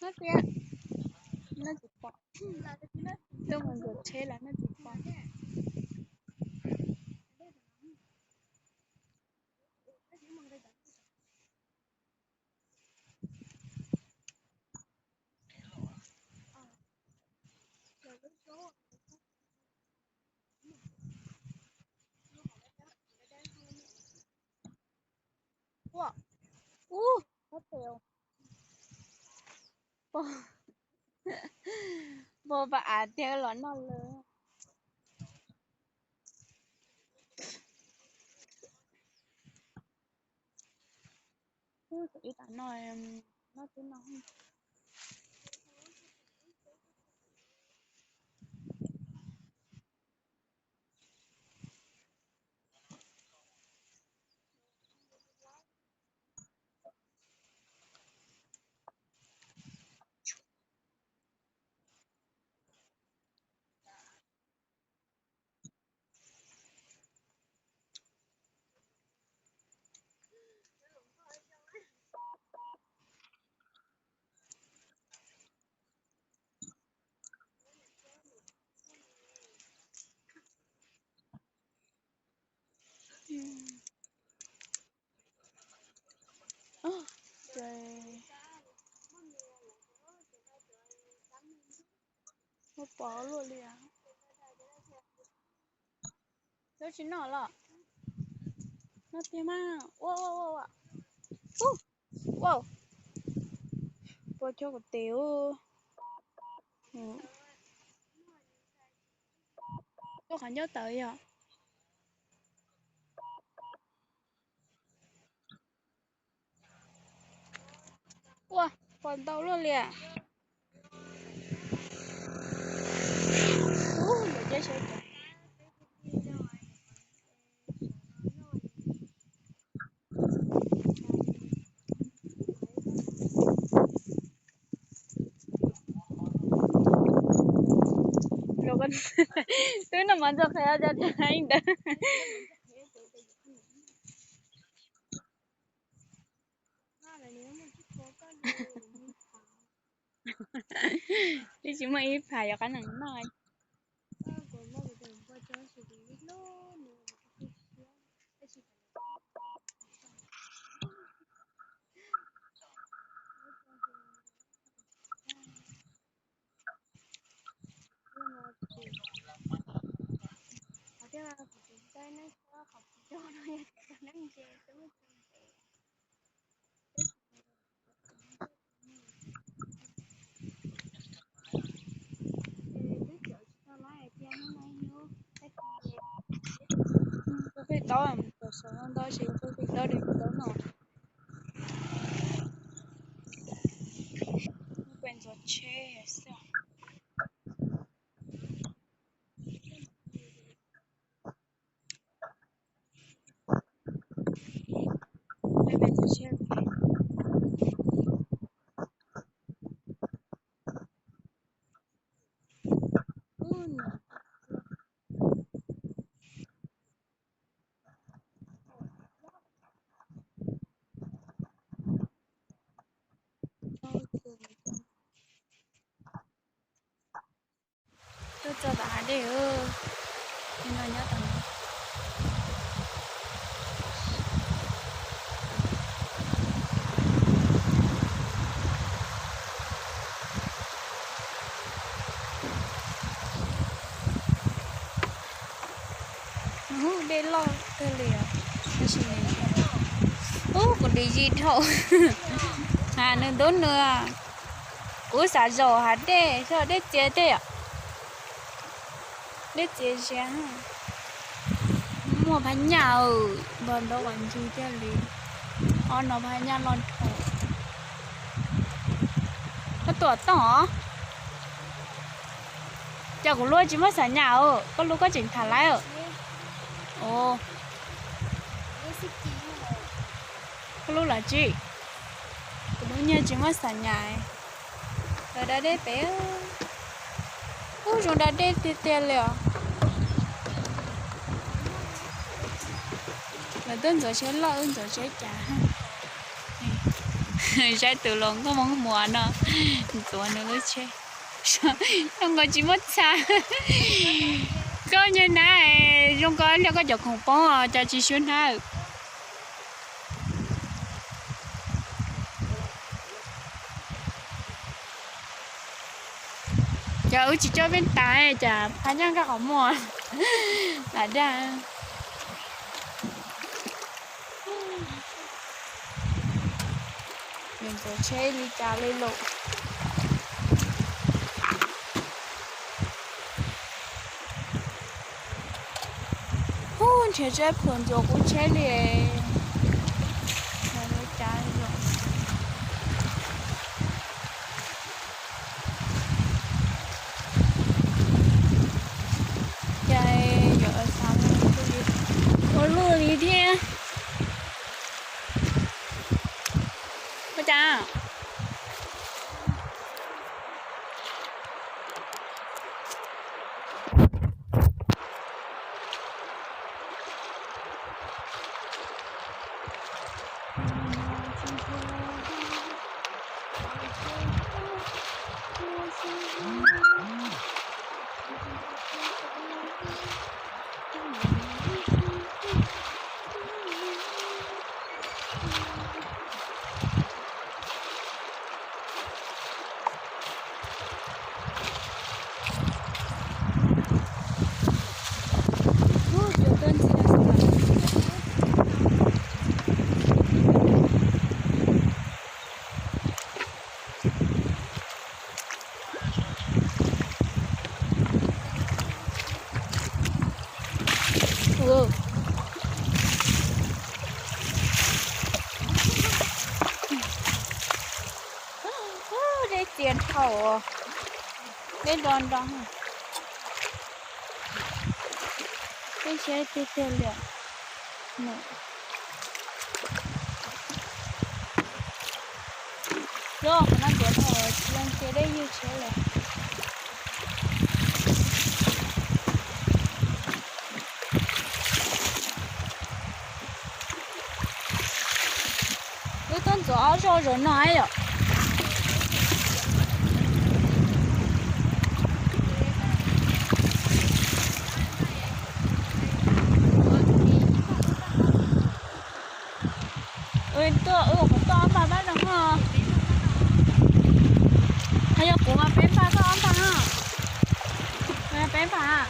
Noj tiag, noj tsis pom. Tuaj mus ntxuav tsheb lawm noj tsis pom. Ua, ub, pog, pog pas av tiag los noj lawm. Ib tam no, noj twb no. Oj, ces muab pov luaj li. Lub tsis noj los? Noj tiag mas. Ua ua ua ua. Ua, pov cog kuv tes ub. Tuaj qhov ncauj tawv yog. Ua, pom ntau luaj li. Ub, lawv ceb sawv daws. Twb noj mov ntxuag qhiav cov ntawd. Twb tsis muaj ib phav yuav qab nees noj. Kuv fij taub, mus tom saum no ntau ces kuv fij taub de kuv taub no. Pem ntxuav tsheb xwb. Tuaj txog tom hav dej, no nyob tom no. Dej loj kawg li os. Tab sis ub, kuv dim zis dhau. Ha, nws ntub nws. Kuv xav zaum hav dej, xyov dej txias tej yom. Dej txias zias. Muaj phab nyaj, npog ntau qhov ncig thiaj li. Ob no phab nyaj loj dhau. Koj tuam tooj os. Cas kuv lub tsis muaj xas nyas os, koj lub koj tseem tham laiv os. Koj lub los tsis, kuv lub nyiaj tsis muaj xas nyas. Lawv da dej pem, ub, zoo da dej tiag tiag li os. Lawv twb ntxuav tsheb loj, wb ntxuav tsheb cav. Saib tus hluas nkauj Hmoob Muas no ntxuav nws lub tsheb, zoo nkaus tsis muaj txha. Koj niag nab, zoo nkaus li koj cov khoom poob os, cas tsis sub hnab. Cas wb tsis coj peb tas, cas pha nyob nkaj qhov muag lam dag. Nws ntxuav tsheb li cas li lawm. Ub, nrhiav tsheb plhuav ntxuav kuv tsheb li. Cas yuav xav ua luaj li thiab. Ua cas? Deb txias dhau, deb nro nro. Peb saib tiag tiag li. Lub qhov no ntxuav dhau tsis zoo ces dej ywj tsheb lawm. Wb tuaj ntxuav ob zaug zaum no yom. Tuaj wb kuv toj ob npag pab no ho. Ho yog kuv mas peb npag toj ob npag no. Peb npag.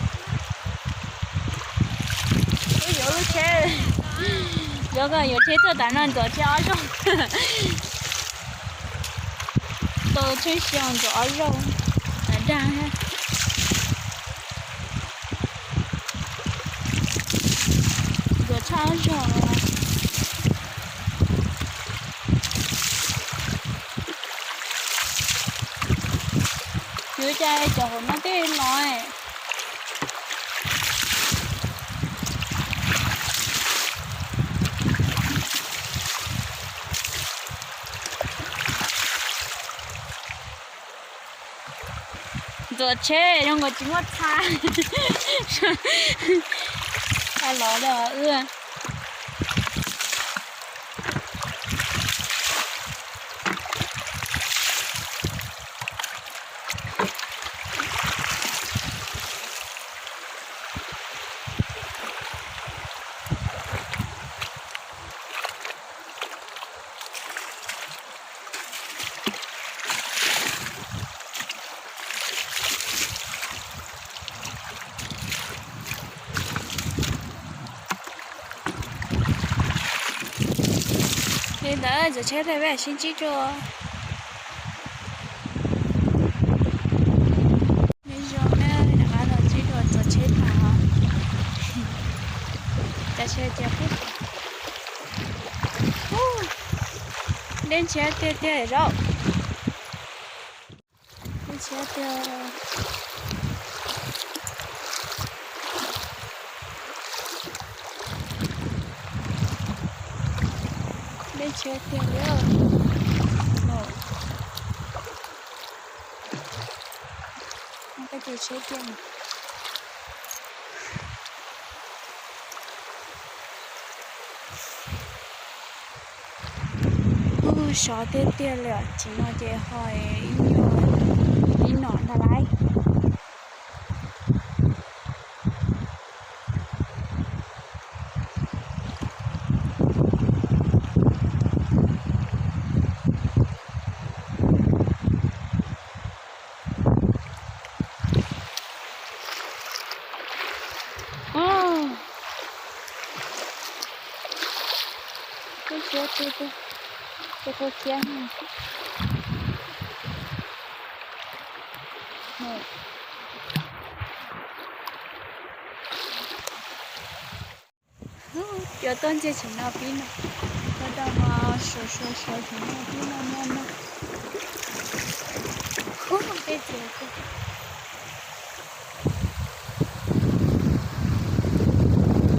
Wb yuav lub tsheb, yuav ko yuav tsheb tuaj tas no ntxuav tsheb ob zaug. Tau tsheb xyoo ntxuav ob zaug, dag. Ntxuav tshaj ob zaug. Yuav cas cov hauv no twb los. Ntxuav tsheb zoo nkaus tsis muaj txha. Txha los li wb. Li ntawd ntxuav tsheb thiab peb sib ntsib dua. Nyob zoo na, rov qab los ntsib dua ntxuav tsheb tas. Cas tsheb tias, deb ntshiab tiag tiag zaub. Deb ntshiab tiag. Deb ntshiab tiag li. Ua koj ces tsheb tiag. Ub, Sov tiag tiag li os, tsim no ces ho ib nyuag ib nom ntag lauj. Kuv siab tiag tiag, ces kuv khiav. Cov tuaj ntsia tsim no pib no, cov dau no suav suav suav tsim no pib no no no. Ub, tej txiv,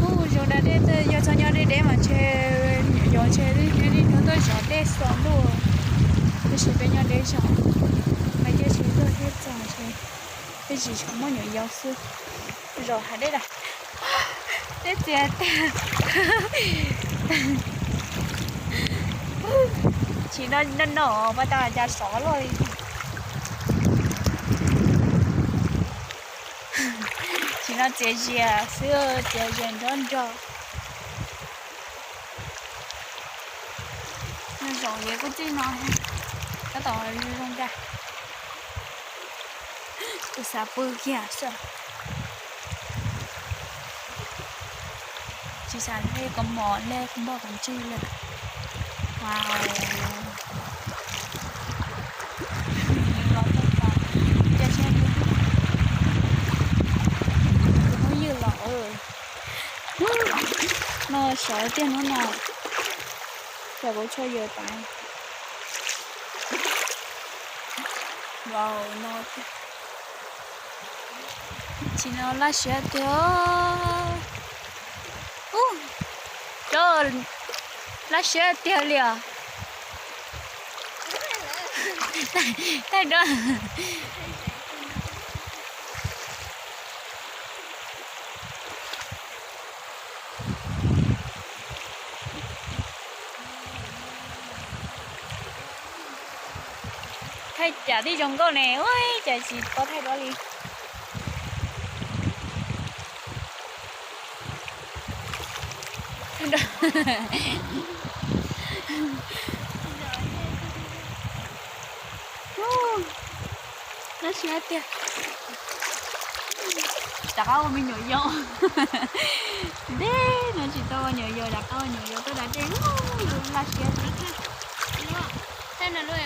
ub, zoo da dej, yog txog nyob deb deb mas ntshe, yog ntshe li hnub tuaj zov dej xua ntuj, tab sis peb nyob deb zog, mas cia tsis tuaj thiab txog ntshe peb tsis tshua muaj nyuam yaus xwb. Zov hav dej lawm. Tej txiv tiag. Tsim no no no pas tas cas sov luaj li. Tsim no txias zias xwb, txias zias nrog nrog. Nyob zoo li kuj txij no, tab tom zoo nkauj. Kuv xav pw kiag xwb. Tsis xav hle kaus mom hle npog kaus ntsig li. Wow. Los tau tas, cia seb tus phooj ywg los. No sov tiag hnub no, cas kuv tshua yawm tas. Wow, no tiag. Tsim no laj siab tiag. Ub, laj siab tiag li os. Thaij duab. Thaij cas tib zoo nkauj ne, ua cas tsis paub thaij duab li. Laj siab tiag. Rov qab ua me nyuam yaus. Ntev no tsis tau ua nyuam yaus, rov qab ua nyuam yaus tuaj da dej, laj siab tiag.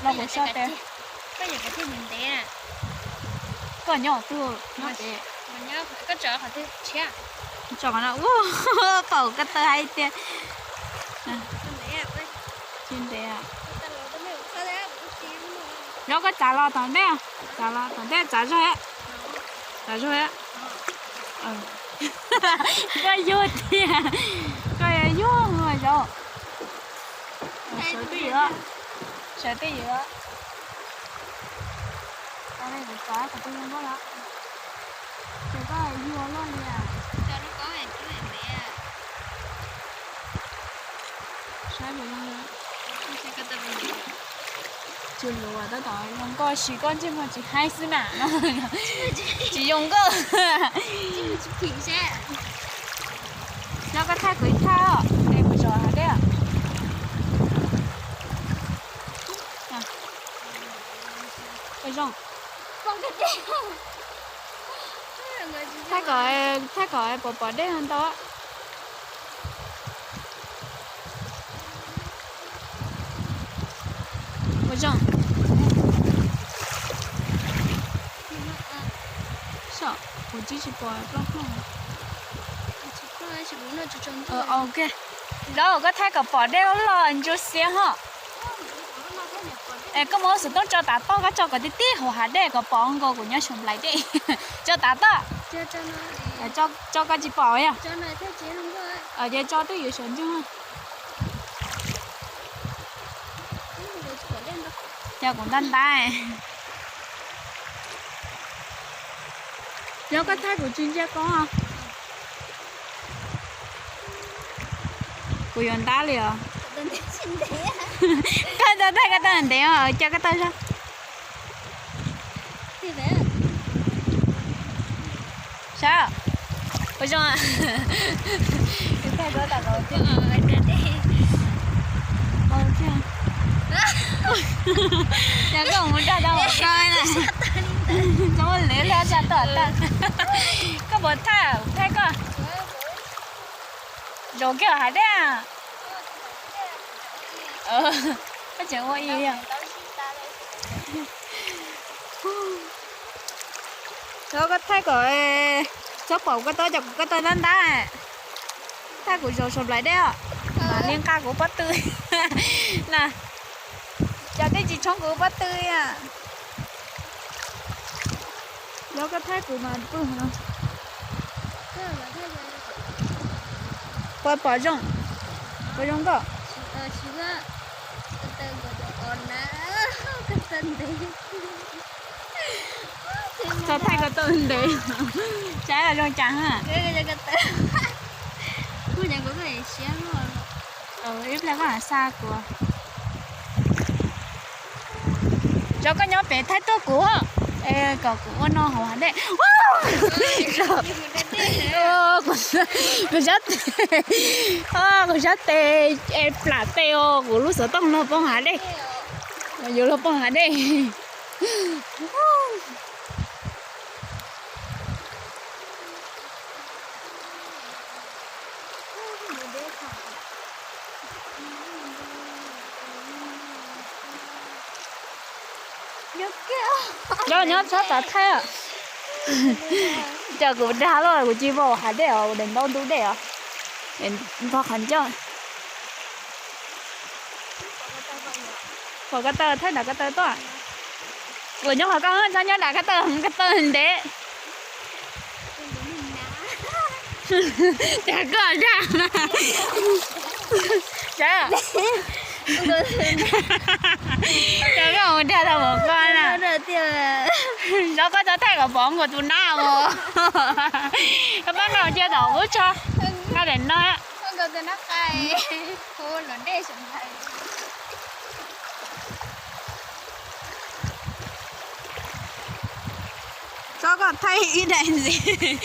Los kuv soj tes. Koj nyob twg, nyob pem? Tso qhov no, ua paum ko taw hais tias tsis ntev. Yog koj txav los tom ntej, txav los tom ntej, txav zog, txav zog. Koj yuag tiag, koj yuag zaum. Sawv twj ywm, sawv twj ywm. Tau li kuv xav kom tus zoo nkauj los. Ces koj yuag loj li. Saib puas zoo li. Tsis luav, tab tom zoo nkauj, sis koj ntsej muag tsis haib xwb na no. Tsis zoo nkauj. Yog koj thaij kuv ib thaj, es kuv zov hav dej. Zoo. Thaij kom, thaij kom pom pom dej ntau. Ua zoo. Saib, kuv tsis pom plaub hau. Ok. Zaub, koj thaij kom pom dej loj ntsuab xiab ho. Es koj muab xov tooj tso tav toj, koj tso kom tib tib hauv hav dej kom pom nkaus kuv nyob saum nplaim dej. Tso tav toj. Tso koj tsis pom yog. Ces tso twj ywm saum ntsuab. Yog kuv ntab ntab. Yog koj thaij kuv tsis ntsia koj. Kuv yuav ntab li os. Koj tau thaij koj tau ntev os, cia koj tau zog. Saib, ua zoo. Yog koj mus dag tau, zoo li loj tsa tom tag. Koj puas thaij, thaij koj. Zaum kiag hav dej. Koj tseem ua ib yam. Txhob koj thaij kom txhob pom koj tau, cov kuv koj tau ntab ntab. Thaij kuv zaum saum nplaim dej os, mam li nqa kuv pob tw na. Cov dej tsis tshoob kuv pob tw na. Yog koj thaij kuv mas pw no. Puas pom zoo? Puas zoo nkauj? Txhob thaij koj tau ntev. Saib zoo cas ha. Ib pliag koj mam xa kuv. Zov koj nyob pem thaij tuaj kuv, kom kuv ua no hauv hav dej. Kuv sab tes, kuv sab tes es plam tes os, kuv lub xov tooj luag poob hav dej. Yuav luag poob hav dej. Nyob nyob txhob txav thaij. Cas kuv dag loj kuv tsis vau hav dej os, kuv daim ntaub ntub dej os. Npog qhov ncauj. Pom ko taw, thaij nram ko taw tuaj. Kuv nyob qhov ko, txhob nyob nram ko taw, ko taw ntev. Cas koj dag, cas koj mus dag tau mus koj na. Zov koj txhob thaij kom pom nkaus tus nab os. Koj pab nqa cia tom ub tso, nqa daim no. Txhob koj thaij ib daim ntxiv.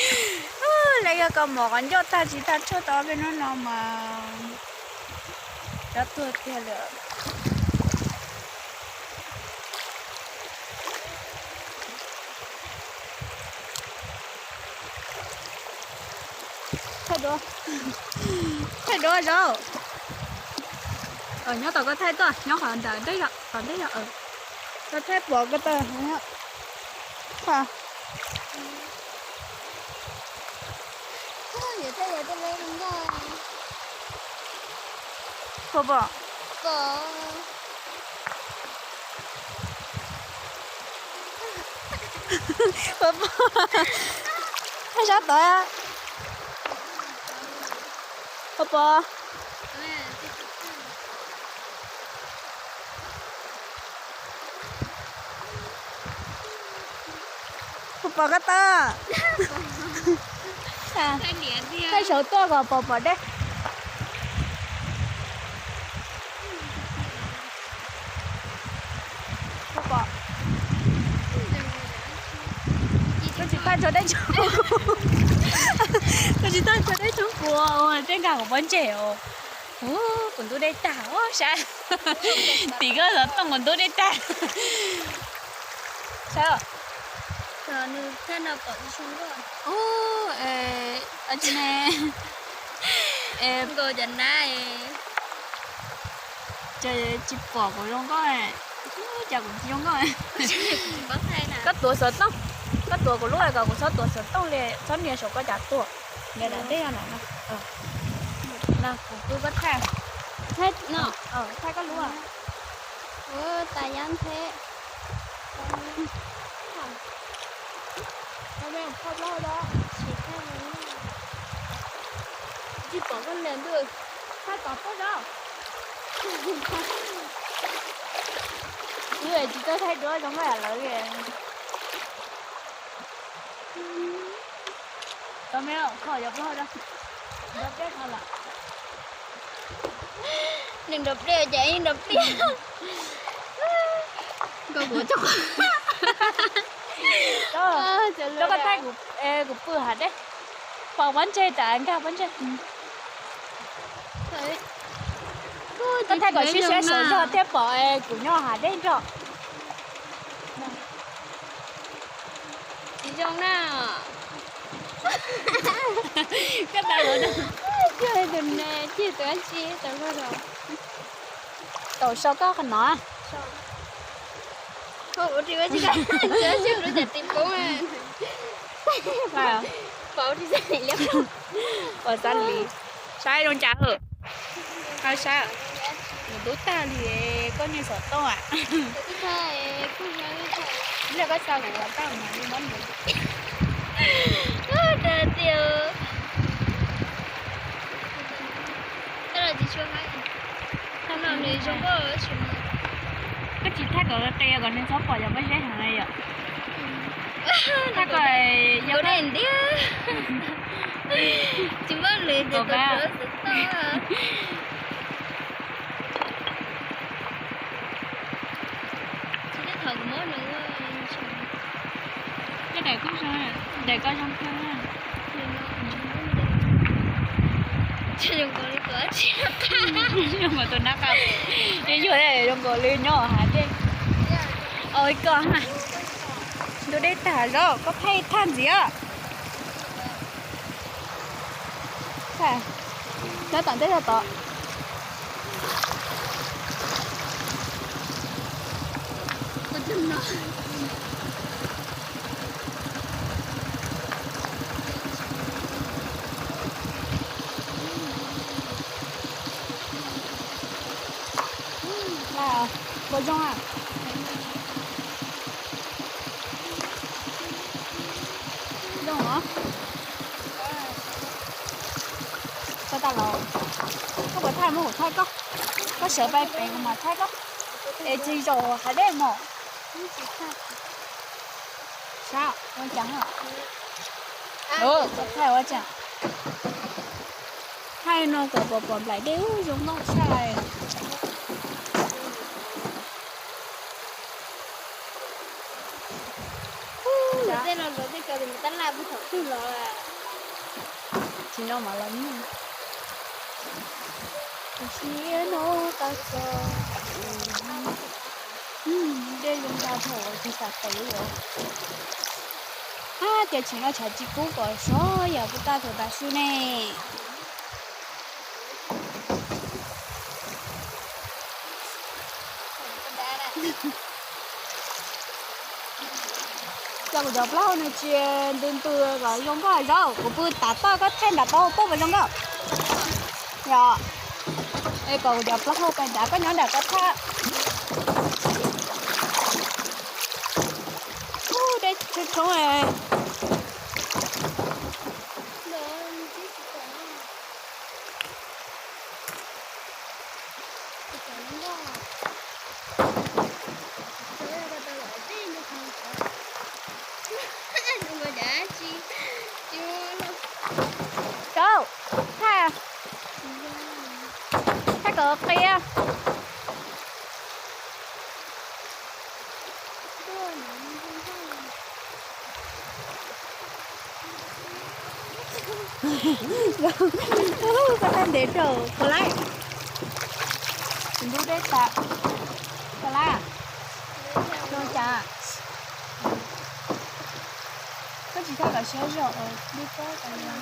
Lawv yog koj mom qhov ncauj tag tsis tag tshuaj tau peb hnub no mas cov tuag tiag lawm. Thaij duab, thaij duab zaub. Nyob tom ko thaij tuaj, nyob qhov ntawd deb yom, qhov deb yom. Ko thaij pom ko taw. Puas pom? Puas pom? Thaij sab tod. Puas pom? Puas pom ko taw? Thaij saud tuaj kom pom pom deb. Puas pom? Koj tsis thaij tso deb tso, koj tsis thaij tso deb tso kuv, deb nkag kuv pob ntseg os. Kuv ntub dej tag os saib. Tim koj xov tooj kuv ntub dej tag. Saib os. Ub, tsis ne. Tsis pom kuv zoo nkauj, cas kuv tsis zoo nkauj. Koj tuav xov tooj, koj tuav kuv lub kom kuv txhob tuav xov tooj li, txhob nias saum koj cav tuaj. Nias nram ntej no na. Kuv pw koj thaij. Thaij koj lub. Tsis pom koj niam ntuj, thaij tom tuaj zog. Wb tsis tau thaij duab zoo nkauj yam lawv li. Tau me, kho cov plaub hau rau. Nrog peb kho lawm. Nws nrov pliaj ces ib nrov pliaj. Nkauj kuv coj, coj koj thaij kuv, kuv pw hav dej. Pom pob ntseg tas nkag pob ntseg. Koj thaij kom siab siab sawv zog thiaj pom kuv nyob hav dej nrog. Tsis zoo na. Koj tau tus ne, tsis tau tsi tau koj los. Tau sau koj qhov no. Koj ua tsis ua tsis tau, tsis ua tsis tau tim poob. Pom tsis xav li. Pom xav li. Saib zoo cas hwm. Saib, nws tub tag li, koj niag xov tooj a. Nws koj xa kuv ua tau mas li mob nws. Koj tsis thaij kom qis kom nws txhob pom yog pob zeb heev yom. Thaij kom yog dej ntiag. Tsis muaj lwm tus tau. Daim koj zoo, daim koj zoo kawg. Zoo nkaus tus nab qa, yog zoo nkaus li nyob hav dej. Ua ib ko ha. Ntub dej tag zog koj thaij thaj ntxiv. Nyob tom ntej zog tod. Ua zoo a. Zoo os. Koj tas los, koj puas thaij muab kuv thaij koj? Koj sawv pais pem kuv mam thaij koj. Es tsis zaum hav dej mog. Sab ua cas? Koj thaij ua cas? Thaij no kom pom pom nplaim dej zoo nkauj tshaj. Tej no los tej ko tab laj puag thaum twg los. Tsis no mas los nug. Tus siab no qab txog. Dej zoo nkauj thaum tus xav pem los. Ab, tias tseem no tshav tsis kub kom sov yam kuv tag thaum tas su ne. Cov kuv cov plaub hau nws tsis ntws ntws kom zoo nkauj zaub, kuv pw tav toj koj thaij nram taub hau tuaj puas zoo nkauj? Yog, es kom kuv cov plaub hau pais nrad koj nyob nram koj thaij. Ub, dej tshoob tshoob. Saub, thaij, thaij kom qia. Koj thaij ntev rau puas laib? Tus ntub deb tas. Puas laib? Zoo cas? Koj tsis thaij kom siab zog, dib pob kom zoo,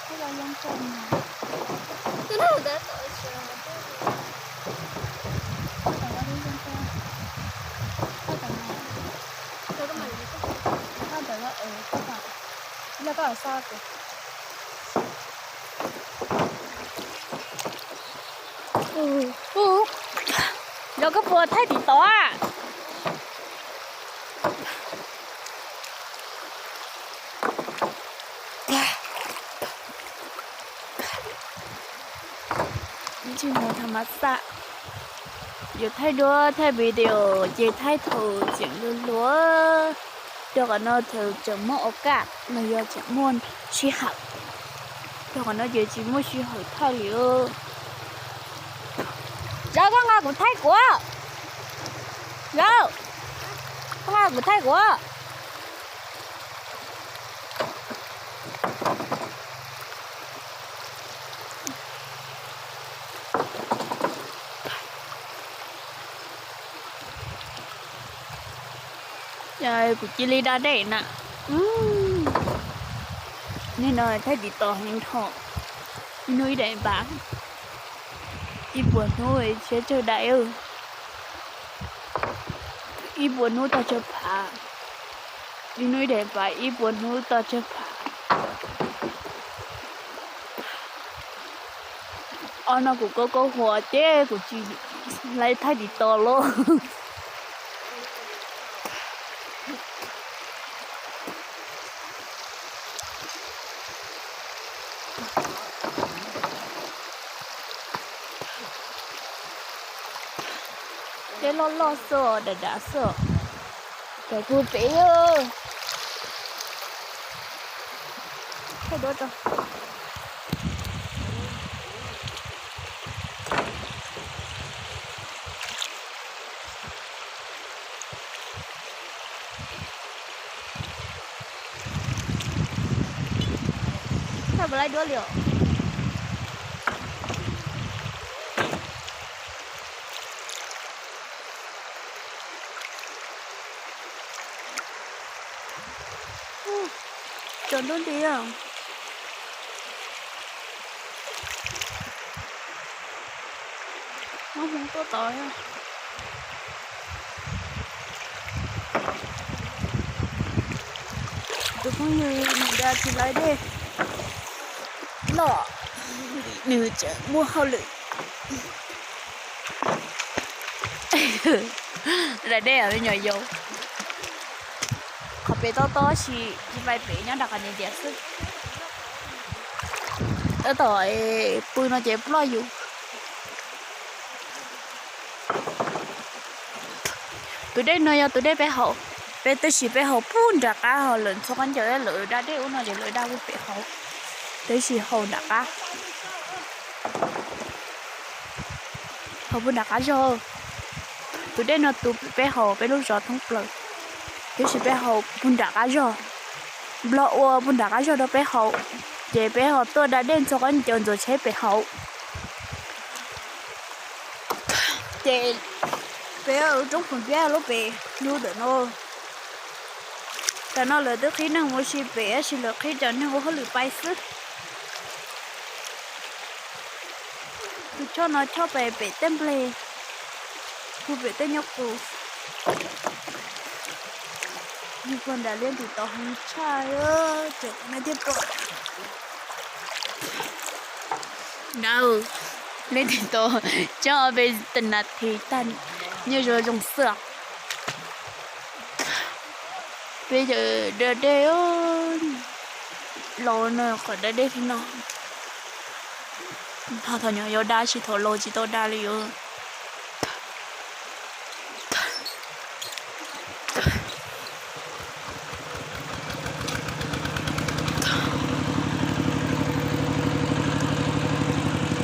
thaij zoo zoo rau mas. Thaij kom zoo zoo rau. Thaij kom no. Thaij kom no, thaij kom no, thaij kom no. Ib los koj los xa kuv. Ub, ub, los koj puas thaij tim tod a? Ib tsis mus tham mas xav yuav thaij duab thaij video ces thaij thaum tseem hluas hluas, rau qhov no thaum tseem muaj ua kaj los yog tseem muaj sij hawm, rau qhov no ces tsis muaj sij hawm thaij li. Zaub, koj nqa kuv thaij kuv. Zaub, koj nqa kuv thaij kuv. Kuv cia li da dej na. Nim no thaij TikTok heev dhau. Ib hnub ib daim npav, ib puas hnub thiab tsawg daim, ib puas hnub tau tsawg phav. Ib hnub ib daim npav, ib puas hnub tau tsawg phav. Ob no kuv kaub kaub hua ces kuv tsis laib thaij TikTok lauj. Dej loj loj xwb, dav dav xwb. Cov puag pem, thaij duab rau. Thaij puas laib duab li os. Tsaus ntuj nti, muaj hmoo tuaj tod. Tus phooj ywg nws da tsis laib dej loj, nws tseem muaj hauj lwm. Da dej me nyuam yaus. Qhov pem tob tob sis tsis pais pem, nyob nram qhov niam tiam xwb. Tab tom pw no ces ploj yus. Tus dej no yog tus dej peb haus. Peb tab sis peb haus puag nram qab, ho lawv ntxhua qab ncaws lawv da dej ub no ces lawv da puag pem hauv, tab sis haus nram qab. Haus puag nram qab zog. Tus dej no tus peb haus peb lub zos thoob plaws, tab sis peb haus puag nram qab zog. Nplog ua puag nram qab zog rau peb haus, ces peb ho tuaj da dej ntxhua qab ncaws ntxuav tsheb pem haus. Ces peb lub roob Phoom Piab lub pem lub ntawm no, tam no lawv twb qhib neeg mus si pem, tab sis lawv qhib cov neeg ua hauj lwm pais xwb. Tus choj no choj pem pem tej npleg, puag pem tej nyuag qus. Puag nram liaj ntim tod heev tshaj, tseem me thiab pom. Na, liaj ntim tod tsob peb tas nas this tag, nyob zoo zoo xwb. Peb cov da dej, laus no qhov da dej li no, ho thaum nyuam yaus da tsis, thaum laus tsis tau da li os.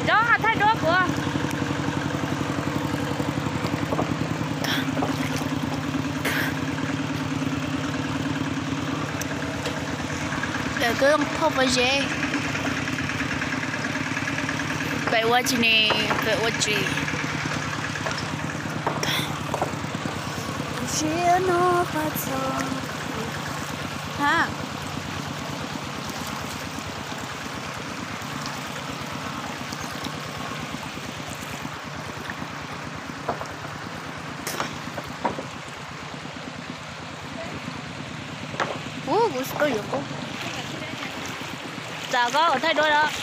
Cov thaij duab kuv. Lawv twb phauj pob zeb, pem ua tsis ne, pem ua tsis. Siab no pab txog. Ha. Ub, kuv tuaj yuav kub. Tsam koj thaij duab os.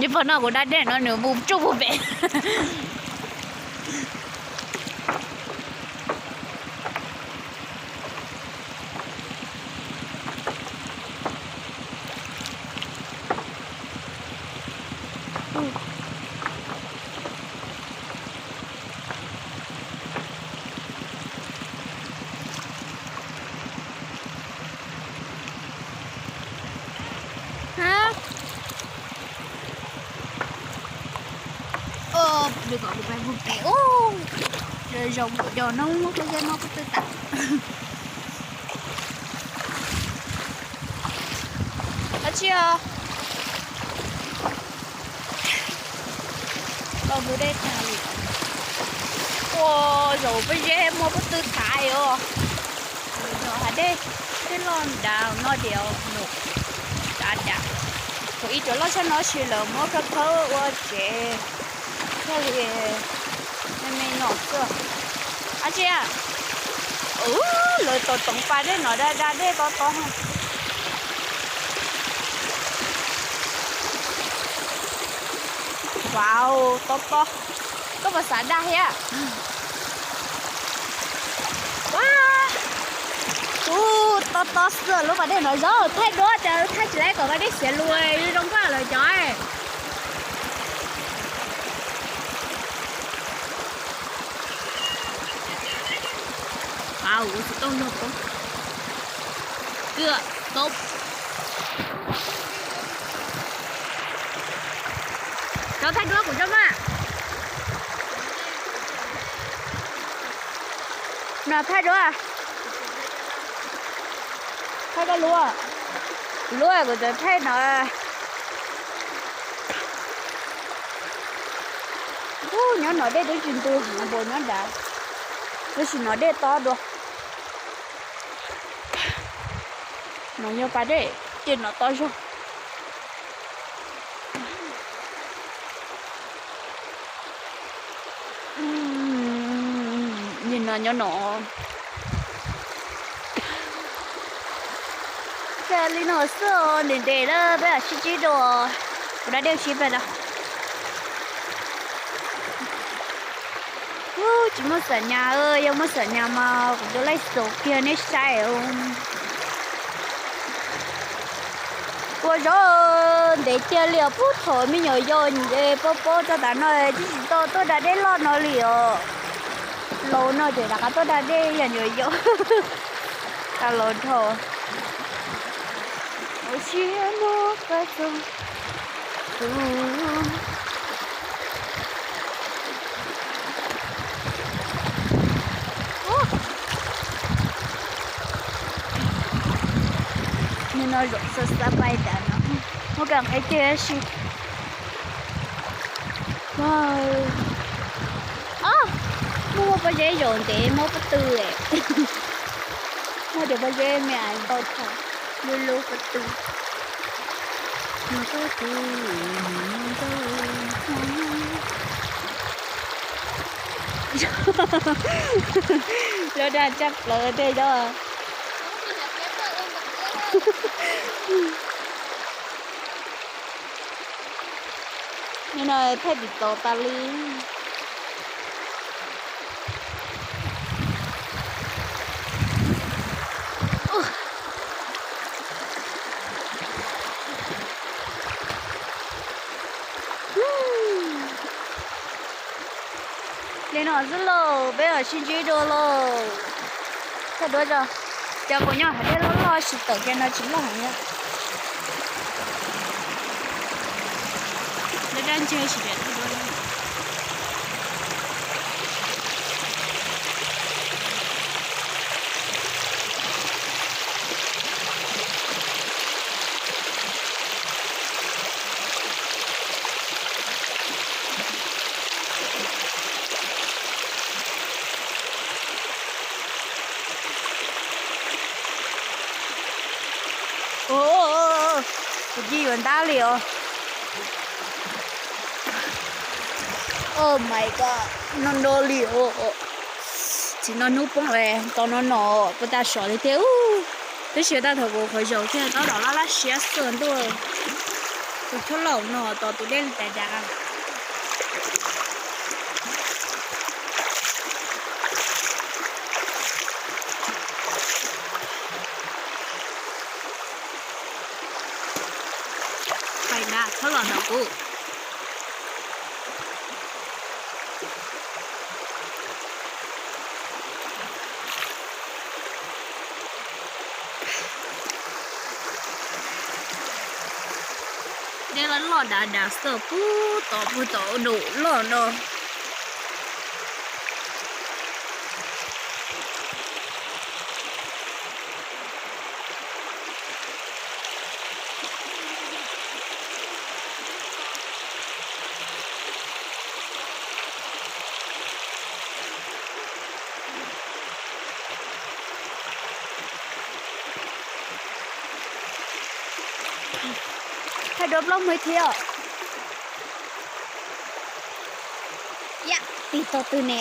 Nws pom no kuv da dej no nws mus tsuj puag pem. Lwm kom kuv pais mus pem ub, zaum nkaum yos no muab pob zeb mob pob tw tas. Dab tsi os? Tau mus dej tag li. Ua, zaum pob zeb muab pob tw tas os. Zaum hav dej, dej loj dav no diam mus dav dav. Thaum ub cov loj tshaj no sis lawv muab khawb khawb ua tsev thiaj li me me no xwb. Dab tsi a? Lawv tau toov pas dej no da da dej tob tob. Wow, tob tob. Koj puas xav dag thiab? Ua, ub, tob tob xwb lub pas dej no zog, thaij duab ces thaij tsis laib kom pas dej xiav lus zoo nkauj lawm cov. Au, ua tsis tau nrog poob. Koj tau. Cov thaij duab kuv coj mas. No thaij duab. Thaij koj lub. Lub kuv txawm thaij no. Ub, nyob no dej twb tsis ntws heev npaum nyob nrad, tab sis no dej tob dua. No yog pas dej, ces no tob zog. Nim no nyob no. Cas li no xwb, ntev ntev lawm peb mam sib ntsib dua. Kuv da dej sib pem na. Ub, tsis muaj xam nyas, yog muaj xam nyas mas kuv tus laij xaus kiag nej saib. Ua zog ntev kiag li os, pub thaum me nyuam yaus pob pob txog tav no twb tsis tau tuaj da dej loj no li os. Laus no ces rov qab tuaj da dej yam nyuam yaus. Tau laus dhau. Ua siab muab pab txog. Nim no zaum xab xab pais tas no, muab kas qheb kiag si. Muaj pob zeb zaum ntev muab pob tw. Muaj cov pob zeb me ntau tshaj, lub lub pob tw. Lub dag tshaj plaws tej cov. Nim no thaij tsis tau tas li. Li no xwb lauj, peb mam sib ntsib dua lauj. Thaij duab tso. Cov kuv nyob hauv dej loj loj tsis tawm kiag no tsis loj heev. Dab dab ntseg tsis tau thaij duab. Kuv ci yuav ntab li os. Oh my god, no no li os. Tsis no hnub poob tau no no puas tas sov li thiab. Tab sis tau thaum kuv qhov zaum kiag tab tom laj laj siab xwb ntuj. Tus thob laum no tos tus dej li tas dav. Pais nrad txhob los ntawm kuv. Dej loj loj dav dav xwb, pug tom pug tom dum loj no. Thaij duab plaub muag ib thiab. Tig tog twg ne?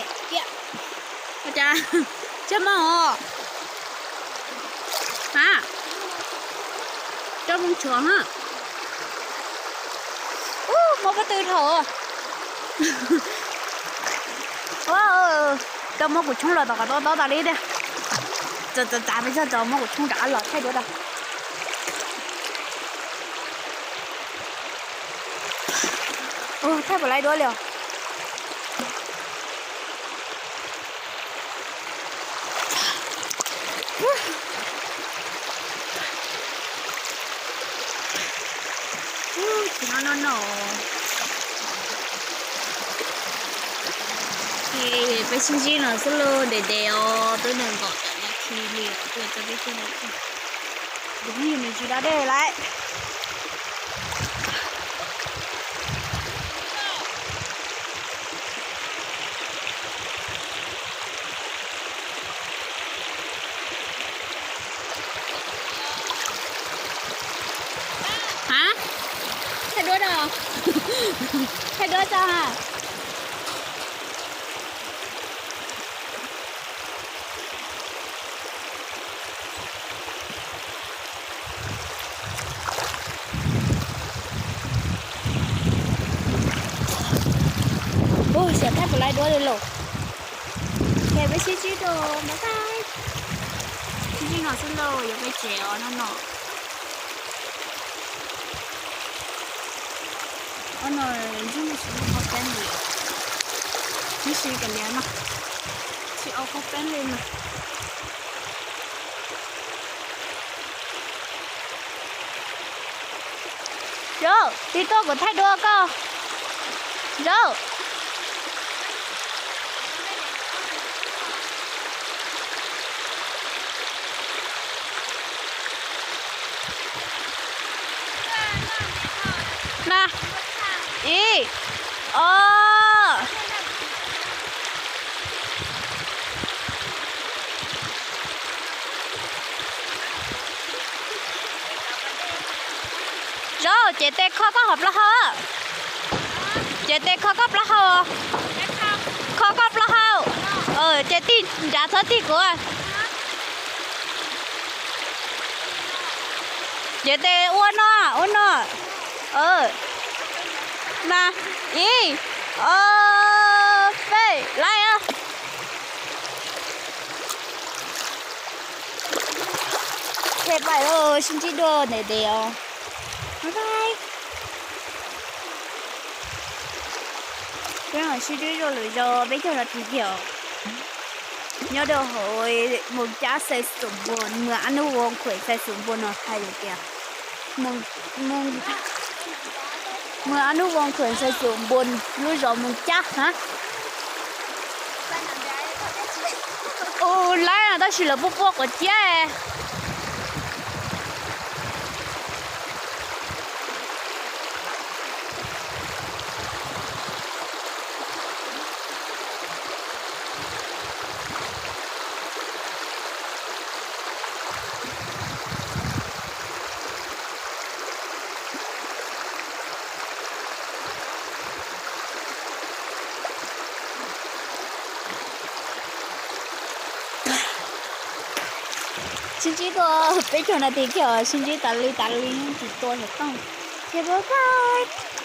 Ua cas, tsis mob os? Ha, rau moos tshuav ha. Ub, mob pob tw dhau. Rau muab kuv tshoob los tom qhov tob tob tas li tiag. Txav txav txav peb txog tso muab kuv tshoob rov qab los thaij duab tag. Ua thaij puas laib duab li os. Ub, tsis no no no. Peb sib ntsib no xwb lauj, ntev ntev os, twb nees nkaum tawm nas this li os, tuaj txog peb caug nas this. Tus phooj ywg nws tsis da dej lawm. Ha? Thaij duab rau. Thaij duab tso ha. Ua, xyov thaij puas laib duab li lauj. Ces peb sib ntsib dua, bye bye. Sib ntsib no xwb lauj, yuav peb tsev os no no. Ob no ntsib mus tsis ua qhov peb li, ntsib si kav liam no, tsis ua qhov peb li mas. Zaub, tig tuaj kuv thaij duab koj. Zaub. Na, ib, ob. Zaub, cev tes kho koj hauv plaub hau. Cev tes kho koj plaub hau. Kho koj plaub hau. Ces tig nrad txhob tig kuv. Cev tes ua no, ua no. Na, ib, ob, peb, laib os. Peb pais sib ntsib dua ntev ntev os. Bye bye. Peb mam sib ntsib dua lwm zaus peb caug nas this kiag os. Nyob rau hauv Moos Cab Xais Xoom Npuas, mws Ab Nub Voos Khuem Xais Xoom Npuas no hais tias, mws Ab Nub Voos Khuem Xais Xoom Npuas, lub zos Moos Cab ha. Ua laib tab sis lawv puaj puaj quav ciab. Sib ntsib dua peb caug nas this kiag os, sib ntsib tas li tas li tsis tua xov tooj. Ces bye bye.